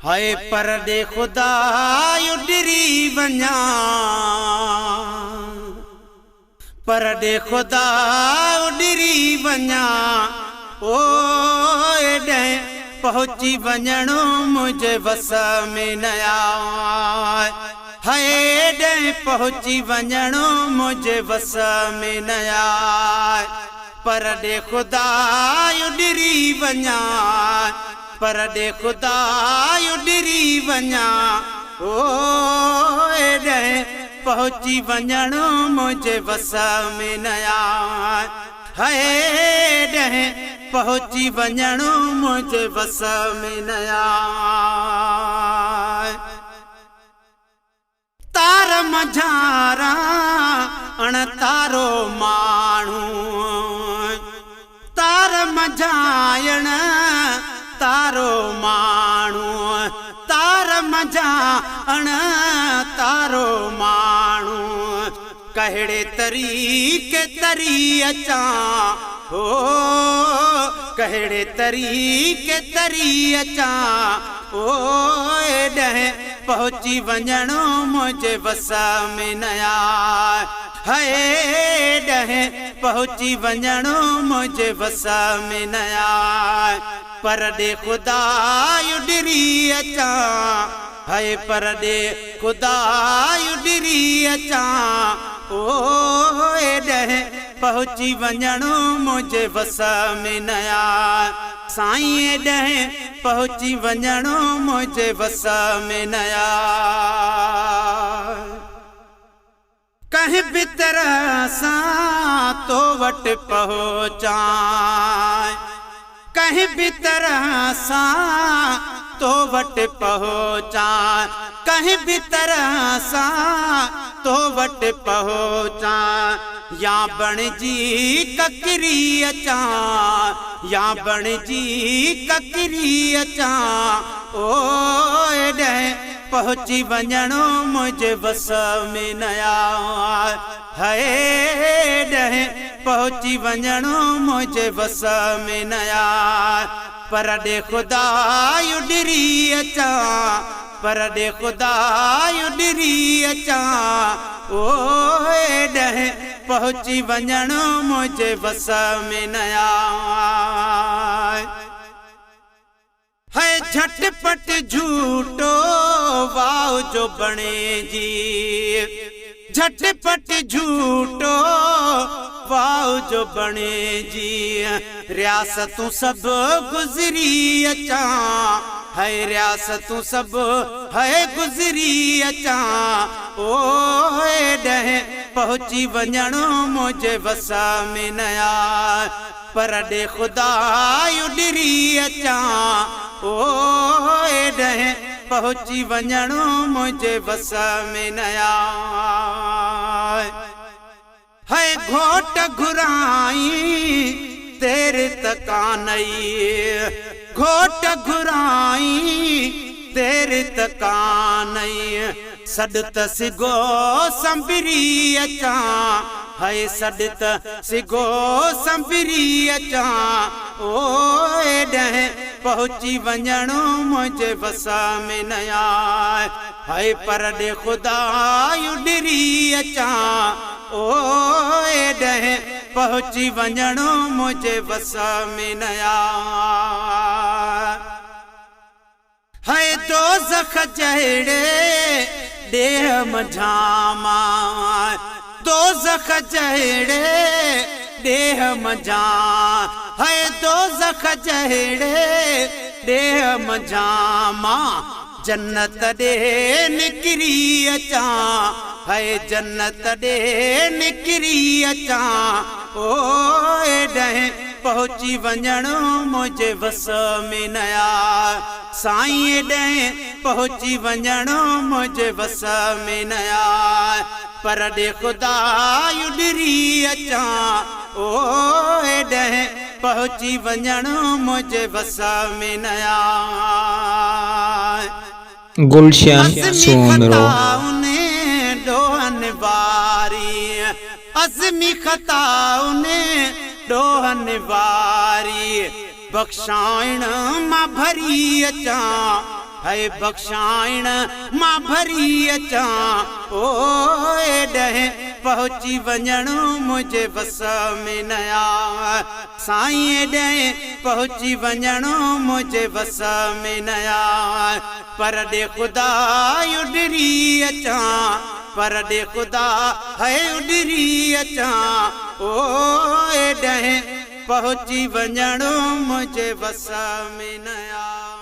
High پر ڏي خدا اڏري وڃان پر ڏي خدا اڏري وڃان او ايڏهن پهچي وڃڻو منهنجي وس ۾ نه آ هاء ايڏهن پهچي وڃڻو منهنجي وس ۾ نه آ پر ڏي خدا اڏري وڃان پر ڏي خدا اڏري وڃان او ايڏهن پهچي وڃڻو منهنجي وس ۾ نه آ هاء ايڏهن پهچي وڃڻو منهنجي وس ۾ نه آ. تار منجهاران اڻ تارو ماڻهو تار منجهائڻ تارو ماڻهو تار منجهان اڻ تارو ماڻهو ڪهڙي طريقي تري اچان هو ڪهڙي طريقي تري اچان او ايڏهن پهچي وڃڻو منهنجي وس ۾ نه آ هاء ايڏهن پهچي وڃڻو منهنجي وس ۾ نه آ پر ڏي خدا اڏري اچان هاء پر ڏي خدا اڏري اچان او ايڏهن پهچي وڃڻو منهنجي وس ۾ نه آ سائين ايڏهن پهچي وڃڻو منهنجي وس ۾ نه آ. ڪنهن به طرح سان تو وٽ پهچان ڪنهن به طرح سان تو وٽ پهچان ڪنهن به طرح سان تو وٽ پهچان يا بڻجي ڪڪري اچان يا بڻجي ڪڪري اچان او ايڏهن پهچي وڃڻو منهنجي وس ۾ نه آ هاء ايڏهن پهچي وڃڻو منهنجي وس ۾ نه آ پر ڏي خدا اڏري اچان پر ڏي خدا اڏري اچان او ايڏهن پهچي وڃڻو منهنجي وس ۾ نه آ. هي جهٽ پٽ جهوٽو واء جو بڻي جي جهٽ پٽ جهوٽو واء جو بڻي جي رياستون سڀ گذري اچان هي رياستون سڀ هي گذري اچان او ايڏهن پهچي وڃڻو منهنجي وس ۾ نه آ. پر ڏي خدا اڏري اچان او ايڏهن پهچي وڃڻو منهنجي وس ۾ نه آ. هي گهوٽ گهرائين دير ته ڪانئي گهوٽ گهرائين دير ته ڪانئي سڏ ته سگهو سنبري اچان هاء سڏ ته سگهو سنبري اچان او ايڏهن پهچي وڃڻو منهنجي وس ۾ نه آ هاء پر ڏي خدا اڏري اچان او ايڏهن پهچي وڃڻو منهنجي وس ۾ نه آ. هي دوزخ جهڙي ڏيهه منجهان مان دوزخ جهڙي ڏيهه منجهان هي دوزخ جهڙي ڏيهه منجهان مان جنت ڏي نڪري اچان هي جنت ڏي نڪري اچان او ايڏهن پهچي وڃڻ منهنجي وس ۾ نه آ سائين ايڏهن پهچي وڃڻ منهنجي وس ۾ نه آ پر ڏي خدا اڏري اچان او ايڏهن پهچي وڃڻ منهنجي وس ۾ نه آ. گلشن ازمي سومرو. خطائن ڏوهن واري ازمي خطائن ڏوهن واري، بخشائڻ مان ڀري اچان، هئي بخشائڻ مان ڀري اچان، او ايڏهن پهچي وڃڻ منهنجي وس ۾ نه آ، سائين ايڏهن پهچي وڃڻ منهنجي وس ۾ نه آ، پر ڏي خدا اڏري اچان، پر ڏي خدا هئي اڏري اچان، او ايڏهن پهچي وڃڻ منهنجي وس ۾ نه آ.